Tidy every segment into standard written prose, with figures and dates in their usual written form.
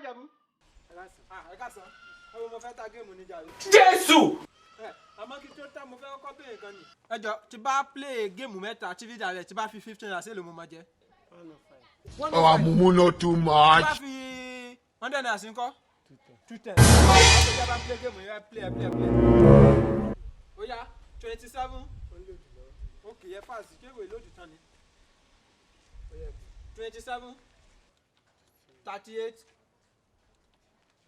Ìjẹ̀bú. Ẹ káàsán. Ẹ wo, mo fẹ́ ta game níjà yìí. Jésù. Ẹ àmọ́ kí tó tá, mo fẹ́ kọ́kọ́ béèrè kan ni. Ẹ jọ, tí bá play game mẹ́ta TV direct, tí bá fi 15 naira sí, èlò mo máa jẹ? Oh, I'm mumu not too Tí bá much. fi 100 naira sí ńkọ́? 210. Ẹ jẹ́ bá play game yẹn, play, play, play. Ó yá, 27. Ok, ẹ pass, kéwèé lójú tán ni. 27 38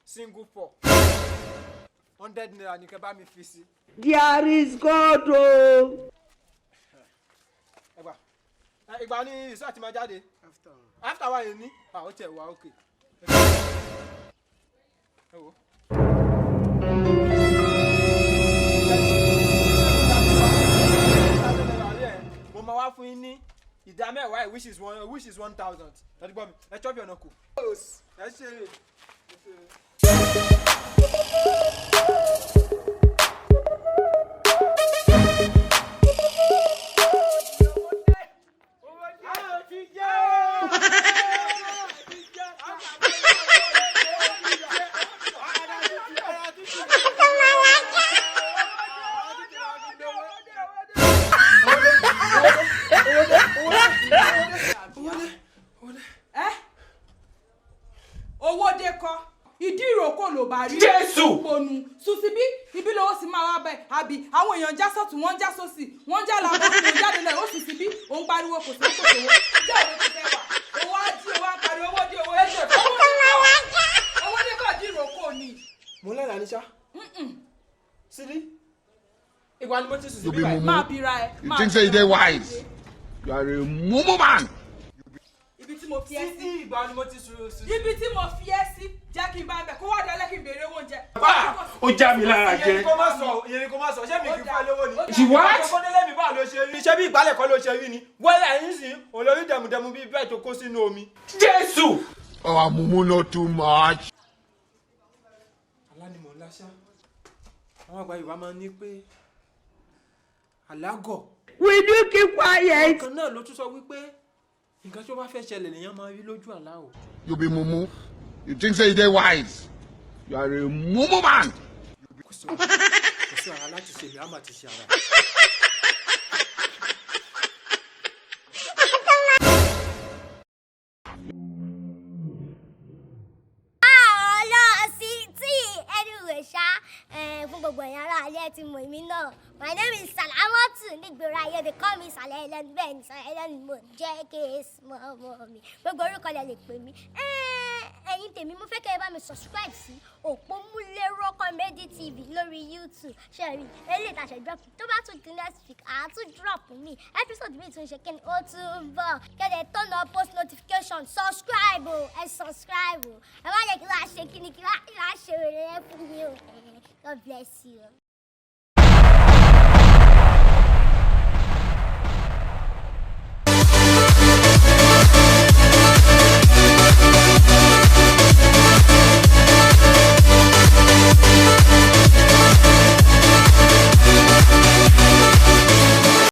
single 4. ₦100 ní kẹ́ bá mi fi sí. There is God o. Ẹ gbà. Ìgbà ní result máa jáde? After one yìí ní. Ah, ó tiẹ̀ wá, ok. Ẹ wo. Mo máa wá fún yín ní ìdá mẹ́wàá ẹ̀, which is 1,000. Ẹ ti gbọ́ mi, ẹ chop ọ̀nà kù. Ẹ ṣe é, ẹ ṣe é. Owó ti jẹ́ o! Ẹ owó dé kọ́, ìdí ìrókò ló bá rí. Jésù! Òpònú sùn síbí, ibi lówó sì máa wá bẹ, àbí àwọn èèyàn já sọ́tún, wọ́n já sósì, wọ́n já làbọ̀, wọ́n jáde lẹ̀, ó sùn síbí, òun pariwo kò sí kò sówó. Jẹ́ òun tó fẹ́ wà, owó á jí, owó á pariwo owó dé, owó dé, owó dé kọ́, owó dé kọ́, ìdí ìrókò ni. Mo ń lẹ́la ní ṣá. Sídí, ìgbà ni mo ti sùn You síbí be báyìí. mumu. Máa bira ẹ. You Máa think say you bira dey ẹ. wise? You are a mumu man. Ibi tí mo fi ẹ́ sí. Sídí, ìgbà ni mo ti sùn. Ibi tí mo fi ẹ́ sí, jẹ́ kí n bá bẹ̀ kó wá dalẹ́ kí n béèrè owó oúnjẹ. Ó já mi lára Ìyẹn jẹ. ni kó má sọ, ìyẹn ni kó má sọ. Ṣé mi kì í fún ẹ lówó ni? She what? Kókó délé mi, báwo ló ṣe rí? Ṣé bí ìgbálẹ̀ kọ́ ló ṣe rí ni? Wẹ́lẹ̀ ẹ̀yìn sí olórí dẹ̀mùdẹ̀mù bíi bẹ́ẹ̀ tó kó sínú omi. Jésù. Oh, I'm mumu not too much. Àlá ni mò ń láṣá. Àwọn àgbà Yorùbá máa ń ní pé àlágọ̀. Will you keep quiet? Kan náà ló tún sọ wípé nǹkan tó bá fẹ́ ṣẹlẹ̀ lèèyàn máa rí lójú àlá o. You be mumu. You think say you dey wise? You are a mumu man. Kò sí ara láti ṣe mi, á mà ti ṣe ara. Ọlọ́ sí tí anyway ṣá, fún gbogbo ẹ̀yin ará alẹ́ tí mo èmi náà, my name is Salamatu. Nígboro ayé, they call me Sàlẹ̀ Ẹlẹ́nu. Bẹ́ẹ̀ ni, Sàlẹ̀ Ẹlẹ́nu mo jẹ́ kí mọ́ mi, gbogbo orúkọ lẹ lè pè mí. Ẹ̀yin tèmi, mo fẹ́ kẹ́ ẹ bá mi subscribe sí Òpómúléró Comedy TV lórí YouTube. Ṣẹ́rí eléyìí tá a ṣe drop, tó bá tún di next week, àá tún drop mi episode mi tún ṣe kí ni, ó tún ń bọ̀. Kẹ́lẹ̀ turn on post notification, subscribe o, ẹ subscribe o. Ẹ má jẹ́ kí wàá ṣe kí ni, kí wàá ṣe rere fún mi o. God bless you.